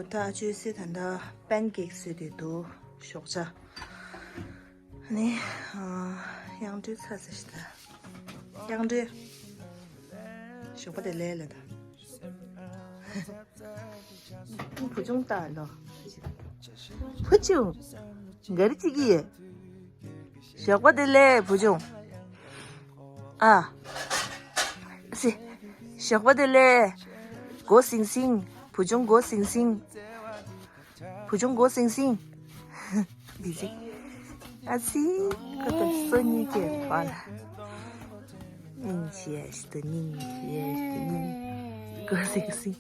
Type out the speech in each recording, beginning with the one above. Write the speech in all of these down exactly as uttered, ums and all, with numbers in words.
ད་ཨ་ཅོས་ད་ལྟ་པན་ཀེག་བཟོས་ཏེ་འདུག་ཞོགས་ཇ། ནི། ཨ། གཡང་སྒྲོལ་ཚ་ས་ཞིག་ད། གཡང་སྒྲོལ། ཞོགས་པ་དེ་ལས་ལ་ད། བུ་ཆུང་ལྟ་ལོ། བུ་ཆུང་། ག་རེ་བྱེད་ཀྱི་ཡོད། ཞོགས་པ་དེ་ལས་བུ་ཆུང་། ཨ། སི། ཞོགས་པ་དེ་ལས། མགོ་སིང་སིང་། བུ་ཆུང་མགོ་སིང་སིང་། བུ་ཆུང་མགོ་སིང་སིང་། འདི་ཅི། ཨ་སི། ཁོ་ད་སོ་གཉིས་ཀྱི་བར་ལ། སྙིང་རྗེ་ཞིག་ཏུ་སྙིང་རྗེ་ཞིག་ཏུ་སྙིང་། མགོ་སིང་སིང་།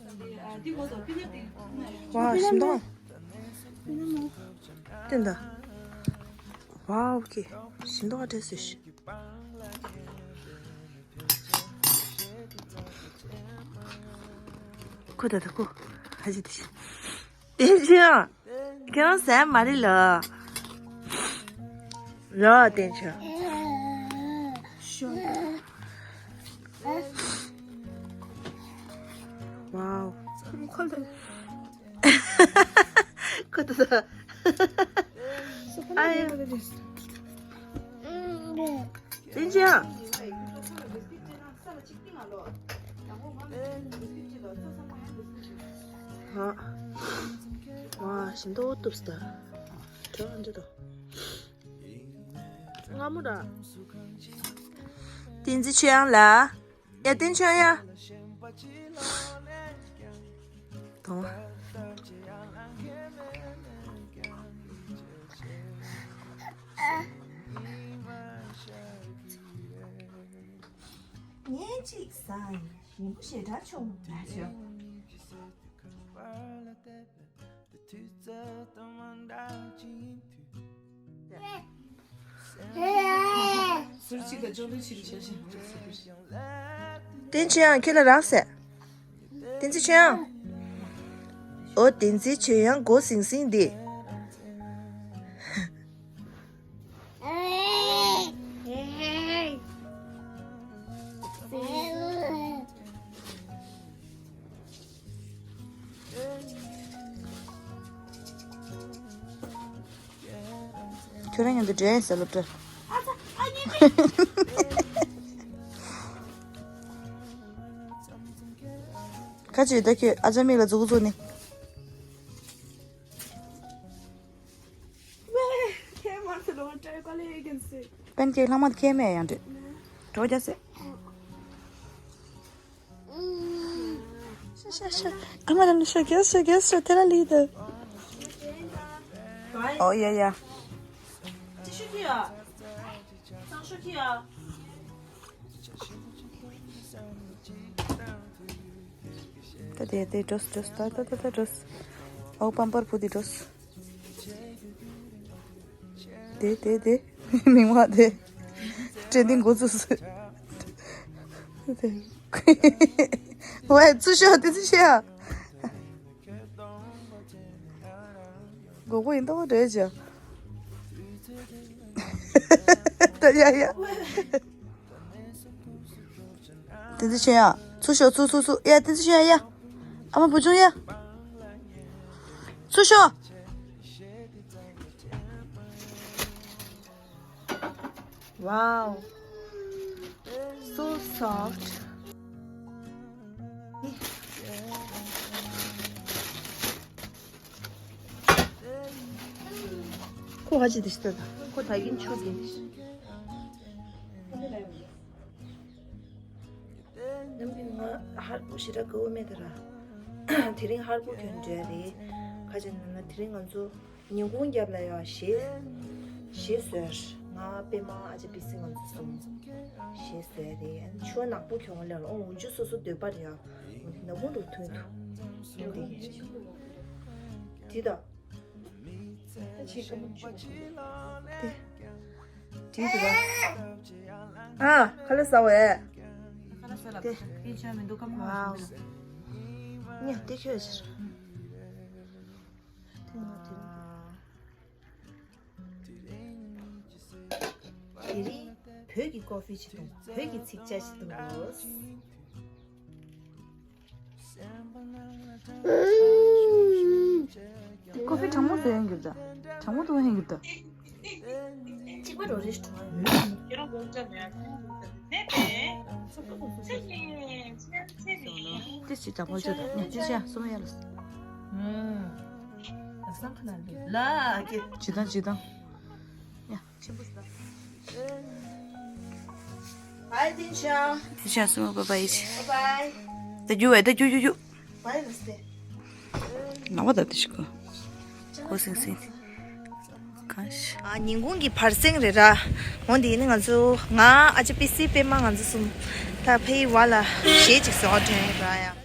ཝ། ཞིམ་མདོག་དེ་འདྲ། ཝའོ། ཀེ། ཞིམ་མདོག་འདྲ་སོ་ཞིག་ཁོ་ད་ད་ཁོ། ཧ་ཅི་དེ་ཤི། བསྟན་ཆོས། ཁྱེད་རང་ཟ་མ་རེད་ལ། ལ་བསྟན་ཆོས། ཝའོ། ཁོ་ད་ད། ཨ་ཡ། བསྟན་ཆོས། ཧ། ཝ། ཞིམ་མདོག་ཏུ་སྟ། དྲོ་འདི་དོ། སྔ་མོ་ར། བསྟན་འཛིན་ཆོས་དབྱངས་ལ། ཡ། བསྟན་ཆོས་དབྱངས། དང་། ངས་གཅིག་ཟ་ཡིན། ཞིམ་པོ་ཞེ་དྲག་བྱུང་ལ་ཞོ། ཟུར་གཅིག་ལ་ཅོག་ལེ་ཆིག་བྱས་ཤིང་། བསྟན་ཆོས་དབྱངས། ཁྱེད་ལ་རག་ཟེར། བསྟན་འཛིན་ཆོས་དབྱངས། ཨོ། བསྟན་འཛིན་ཆོས་དབྱངས་མགོ་སིང་སིང་འདི། ཁྱོད་རང་ཡང་འདི་འདྲའི་ཟ་ལབ་འདྲ། ཁ་ཅིག་ད་ཁྱོད་ཨ་ཅག་མིག་ལ་མཛུག་གུ་བཙུགས་ནི། པན་ཀེག་ལྷག་མ་ཁྱད་མེད་ཡང་འདྲ། གྲོ་རྒྱ་སེ། ཤ་ཤ་ཤ། ཨ་མ་ལ་ལ་ཤ་རྒྱ་ཤ་རྒྱ་ཤ་དེ་ལ་ལི་དུ། ཨོ་ཡ་ཡ། ད་དེ་དེ་འགྲོ་འགྲོ་ད་ད་ད་ད་འགྲོ། ཨོ་པམ་པར་བུ་དེ་འགྲོ། དེ་དེ་དེ། མིང་བ་དེ། དྲན་དེ་འགོ་ཚུགས། དེ། ཝེ། ཚུར་ཤོག་དེ་ཚུར་ཤོག་མགོ་བོ་ཡིན་ཏོ་རེད་ཅག་ད་ཡ་ཡ། བསྟན་འཛིན་ཆོས་དབྱངས། ཚུར་ཤོག་ཚུར་ཚུར་ཚུར། ཡ། བསྟན་འཛིན་ཆོས་དབྱངས་ཡ། ཨ་མ་བུ་ཆུང་ཡ། ཚུར་ཤོག Wow, so soft. ཁོ་ཧ་ཅི་དེ་ཤི་ད། ཁོ་ད་གིན་ཆོ་གིན། ནམ་རྒྱུན་ང་ཧར་པོ་ཞེ་དྲག་དགའ་བོ་མེད་ད་ར། དེ་རིང་ཧར་པོ་གྱོན་འདྲ་རེད། ཁ་ཅིག་ན་ན་དེ་རིང་ང་ཚོ་ཉིན་གུང་རྒྱབ་ལ་ཡོད་གཞས། གཞས་ཟེར། ང་པད་མ་ཨ་ཅེ་པི་སི་ང་ཚོ་གསུམ། གཞས་ཟེར་རེད། ཆུ་བ་ནག་པོ་གྱོན་ལ་ཨོ་འུ་ཅུ་སོ་སོ་འདོད་པ་རེད་ཡ། ནག་པོ་འདུག་ཐུང་ཐུང་། དེ་ད། ད་ཆེ་ཀ་མོ་ཅུ་ག་ཏེ། དེ་དེ་ར། ཨ། ཁ་ལག་ཟ་བས། ཁ་ལག་ཟ་ལ། ཏེ། ཁྱེད་ཆོ་མི་འདུག་ཀ་མོ་ཝའོ། ཞིག་ལ། ཉ་ཏེ་ཁྱོད་ཕྱིར། ཏེ་ང་ཏེ། དེ་རིང་བོད་ཀྱི་ཀོ་ཧྥི་ཅིག་འཐུང་། བོད་ཀྱི་ཚིག་ཇ་ཅིག་འཐུང་དགོས། ཨུམ། ཟེར་ཡང་གི་ད། དྲང་མོ་དུ་ཡང་གི་ད། གཅིག་པ་རོ་རེ་ཞིག་འགྲོ་བ་ཡོད། ཏི་ཅི་ད་ཕོ་ཅོ་ད་ནི་ཏི་ཅི་ཡ་སུ་མ་ཡ་ལ། ཨུམ། ལ་ཁ་ན་ལུ། ལ་ཁེ། ཇི་ད་ཇི་ད། ཡ། ཆེན་པོ་ཞིག་ད། Bye, Tinsha. Tinsha, སུ་མ་bye bye ཡིས། Bye bye. ད་རྒྱུ་བས་ད་རྒྱུ་རྒྱུ་རྒྱུ། Bye, Namaste. ལ་བ་ད་ཏི་ཅི་གོ། ཀོ་སིང་སིང་། ཁ་ཤ། ཨ། ཉིན་གུང་གི་བར་གསེང་རེད་ར། འོ་འདི་ནི་ང་ཚོ་ང་ཨ་ཅག་པི་སི་པད་མ་ང་ཚོ་གསུམ་ད་ཕ་ཡི་བ་ལ་གཞས་ཅིག་བཟོ་དྲན་ར་ཡ།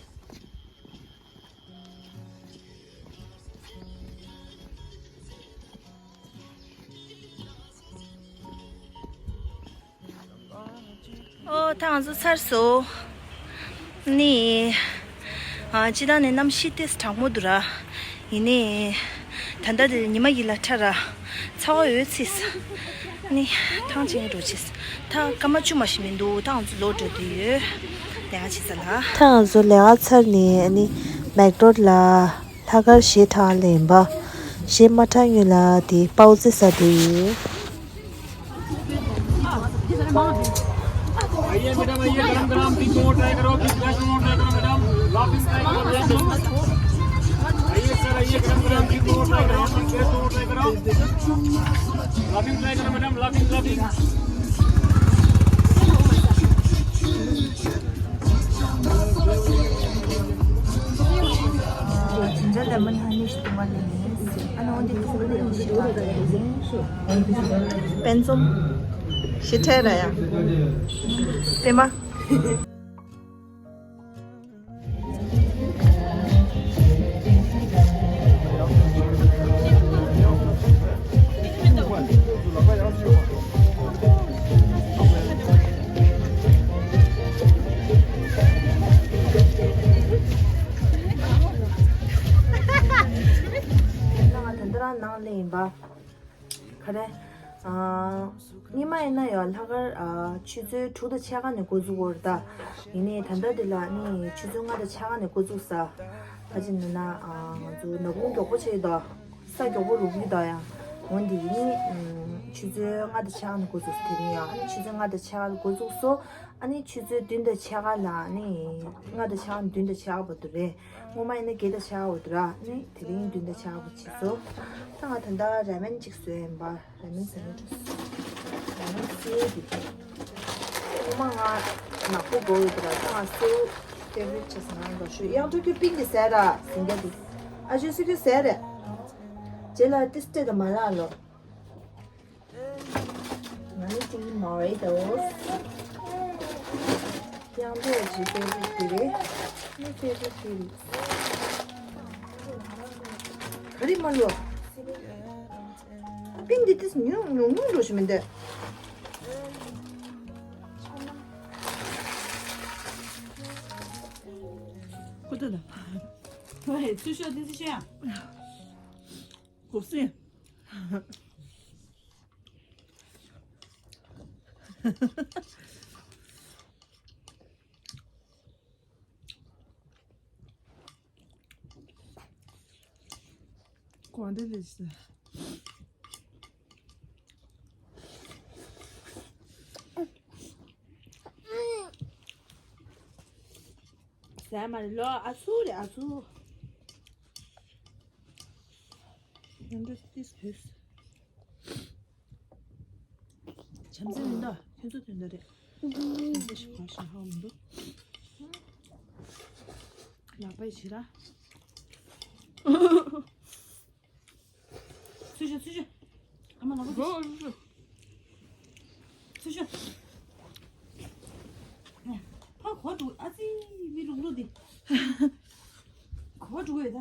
ཨོ། ད་ང་ཚོ་ཚར་སོང་། ནི། ཨ། སྤྱིར་བཏང་ནས་གནམ་གཤིས་ཏོག་ཙམ་གྲང་མོ་འདུག་ར། ཡིན་ནའི། ད་ལྟ་དེ་ཉི་མ་ཡིན་ལ་ཁྲ་ར། ཚ་བ་འོད་ཚིས། ནི། ཐང་ཆེན་འགྲོ་ཆེས། ད་སྐར་མ་བཅུ་མ་ཞིག་མི་འདུག་ད་ང་ཚོ་ལོག་འགྲོ་དུས་ཡོད། ལས་ཀ་བྱེད་ས་ལ། ད་ང་ཚོ་ལས་ཀ་ཚར་ནས་ནི། མེག་ཌོ་ནལ་ལ། ལྷག་དཀར་གཞས་འཁྲབ་ལེན་པ། གཞས་མ་འཁྲབ་སྔོན་ལ་དེ་པའོ་ཙི་ཟ་འདོད་ཡོད། आइए मैडम, आइए, गरम गरम, बिग मोमो ट्राई करो, बिग फ्रेश मोमो ट्राई करो मैडम, लाफिंग ट्राई करो मैडम। आइए सर, आइए, गरम गरम, बिग मोमो ट्राई करो, बिग फ्रेश मोमो ट्राई करो। लाफिंग ट्राई करो मैडम, लाफिंग, लाफिंग। ཇིན་ཇར་ལེ་མོན་ཧ་ནི་ཞིག་བཏུང་བ་ལེན་ཡིན། ཨ་ནི་འོ་འདི་ཁོ་ལ་ཡིན་ཞིག་བཏུང་བ་ལེན་ཡིན། དཔེ་རྩོམ་ཞིག་འཕྲད་ར་ཡ། པད་མ། ང་ད་ལྟ་རང་ནང་སླེབས་ཡིན་པ། ག་རེ། ཨ། སྔོན་མ་ཡིན་ན་ཡང་ལྷག་དཀར། ཨ། ཆུ་ཚོད་དྲུག་དང་ཕྱེད་ཀ་ནས་འགོ་འཛུགས་ཡོད་རེད་ད། ཡིན་ནའི་ད་ལྟ་འདི་ལ་ནི་ཆུ་ཚོད་ལྔ་དང་ཕྱེད་ཀ་ནས་འགོ་བཙུགས་ས། ད་ཅི་ནས་ན། ཨ། ང་ཚོ་ནག་ཁུང་མགྱོགས་པོ་བྱས་ཡོད་ད། ས་མགྱོགས་པོ་རུབ་ཡོད་ད་ཡ། འོན་ཏེ་ཡིན་ནི། ཨ། ཆུ་ཚོད་ལྔ་དང་ཕྱེད་ཀ་ནས་འགོ་བཙུགས་ས་དེ་རིང་ཡ། ཨ་ནི་ཆུ་ཚོད་ལྔ་དང་ཕྱེད་ཀ་ལ་འགོ་བཙུགས་སོ། ཨ་ནི་ཆུ་ཚོད་བདུན་དང་ཕྱེད་ཀ་ལ་ནི། ལྔ་དང་ཕྱེད་ཀ་བདུན་དང་ཕྱེད་ཀ་བར་དུ་རེད། སྔོན་མ་ཡིན་ན་བརྒྱད་དང་ཕྱེད་ཀ་བར་དུ་ར། ཨ་ནི་དེ་རིང་བདུན་དང་ཕྱེད་ཀ་བར་བྱས་སོ། ད་ང་ད་ལྟ་ར་མེན་ཅིག་བཟོས་ཡིན་པ། ར་མེན་ཟ་ནི་འགྲོ། ར་མེན་སེ་འདི། སྔོན་མ་ང་ནག་པོ་དགོས་ཡོད་དུ་ར། ད་ང་སེའུ་ཕེ་ཝ་རིཊ་བྱས་སོང་ང་འགྲོ་ཤོད། ཡང་ཐུག་རྒྱུ་པིང་གི་ཟས་ར་ཟིང་རྒྱ་འདི། ཨ་ཅོ་སུ་རྒྱུ་ཟས་རེད། རྗེས་ལ་ཏིས་ཏེ་དང་མ་ལགས་ལོ། ང་ནི་དེ་མ་རེད་དོ། ཡང་འདི་ཇི་ཕེ་ཝ་རིཊ་དེ་རེད། ངའི་ཕེ་ཝ་རིཊ་དེ་རེད། ག་རེ་མ་ལོ། པིང་འདི་ཏིས་ཉུང་ཉུང་ཉུང་འགྲོ་ཞིག་མི་འདུག་ཁོ་ཐག་ད། ཧོ་ཧེ། ཚུར་ཤོག་ཏིས་ཤོག་ཡ། གོ་སྲིད། གོ་འདི་ལས་སི། ཟ་མ་རེད་ལོ། ཨ་ཚུ་རེད། ཨ་ཚུ། ཡང་འདྲ་ཏིས་ཕུས། བྱམས་བརྩེ་མི་འདུག་ཁྱོད་ཚོ་དོན་དག་རེད། བྱམས་བརྩེ་ཞིག་གོ་ཞིག་ཧ་མི་འདུག་ལག་པས་བྱེད་ར། ཚུར་ཤོག་ཚུར་ཤོག་ཨ་མ་ལག་པ་ཚུར་ཤོག་ཕ་གོ་འགྲོ། ཨ་ཙི་མི་རུག་རུག་འདི། གོ་འགྲོ་ཡོད་ད།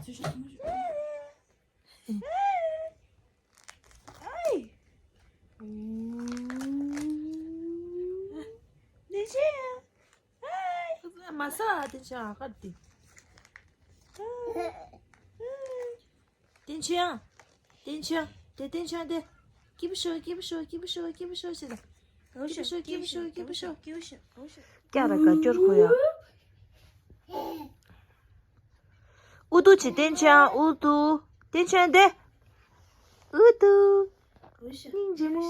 ཚུར་ཤོག་ཚུར་ཤོག་ཨའི། ཏིན་ཆོན། ཨའི། མ་ཟ། ཏིན་ཆོན་ཨ་ཁར་ཏི། ཏིན་ཆོན། ཏིན་ཆོན། དེ་ཏིན་ཆོན་དེ། སྐྱིད་པོ་ཤོག་སྐྱིད་པོ་ཤོག་སྐྱིད་པོ་ཤོག་སྐྱིད་པོ་ཤོག་ཟེར་ད། སྐྱིད་པོ་ཤོག་སྐྱིད་པོ་ཤོག་སྐྱིད་པོ་ཤོག་སྐྱིད་པོ་ཤོག་སྐྱིད་པོ་ཤོག་སྐྱིད་པོ་ཤོག་སྐྱིད་པོ་ཤོག་སྐྱིད་པོ་ཤོག་ཨུ་ཏུ་བྱེད། བསྟན་ཆོས། ཨུ་ཏུ། བསྟན་ཆོས་འདི། ཨུ་ཏུ། སྙིང་རྗེ་མོ།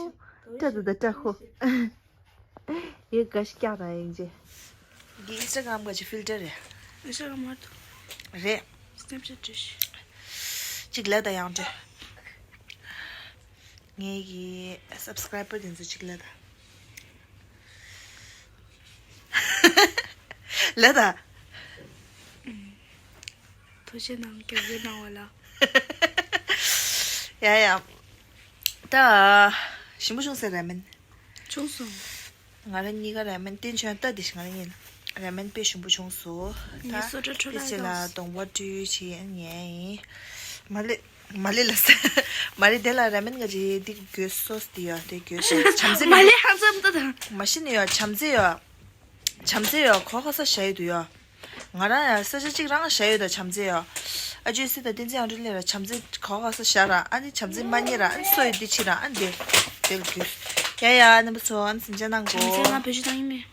སྐྲ་དུ་ད་སྐྲ་ཁོ། ཡོད་ག་ཤི་ཀྱག་ར་ཡིན་རྗེ། འདི་ཨིན་སི་ཊ་གྷ་རམ་ག་ཅི་ཕིལ་ཊར་རེད། ཨིན་སི་ཊ་གྷ་རམ་མ་གཏོགས། རེད། སི་ནེབ་ཅེཊ་བྲིས། གཅིག་ལ་ད་ཡང་བྲིས། ངའི་གི་སབ་སི་ཀ་རའི་བར་དེ་ཚོ་གཅིག་ལ་ད། ལ་ད། ཐུགས་རྗེ་གནང་། རྒྱབ་སྐྱོར་གནང་བ་ལ། ཡ་ཡ། ད། ཞིམ་པོ་བྱུང་ཟེར་ར་མིན། བྱུང་སོང་། ང་རང་གཉིས་ཀ་ར་མེན་བསྟན་ཆོས་ལྟ་དེ་ཞིག་ང་རང་གཉིས་ལ་ར་མེན་དཔེ་ཞིམ་པོ་བྱུང་སོང་། ད་ངའི་སོ་ཊ་འཕྲོ་དཔེ་ལ་ཆེ་ལ་བཏང་། གདོང་པ་བཀྲུས་བྱས་ཉན་ཡིན། མ་ལེ། མ་ལེ་ལ་ས། མ་རེད། དེ་ལ་ར་མེན་ག་ཅི་དེ་གོས་སོ་སི་དེ་ཡོད་དེ་གོས་སོ་སི་བྱམས་བརྩེ་མ་ལེ་ཧང་སང་ད་ད། མ་ཤི་ནི་ཡོད་བྱམས་བརྩེ་ཡོད། བྱམས་བརྩེ་ཡོད་གོ་ག་ས་བཞག་ཡོད་དུ་ཡོད། ང་རང་ཡང་ས་ཆ་གཅིག་རང་བཞག་ཡོད་ད་བྱམས་བརྩེ་ཡོད། ཨ་ཅོ་སི་ད་བསྟན་འཛིན་ཨང་ཀྲི་ལེ་ར་བྱམས་བརྩེ་གོ་ག་ས་བཞག་ར། ཨ་ནི་བྱམས་བརྩེ་མ་རྙེད་ར། ཨ་ནི་སོ་ཡོད་དེ་ཕྱི་ར། ཨ་ནི་དེ་དེ་ལ་གོས། ཡ་ཡ་རྣམ་པ་ཚོ་ཨ་ནི་སེམས་ཅན་ནང་གོ། བྱམས་བརྩེ་ང་བེད་སྤྱོད་བཏང་གི་མེད།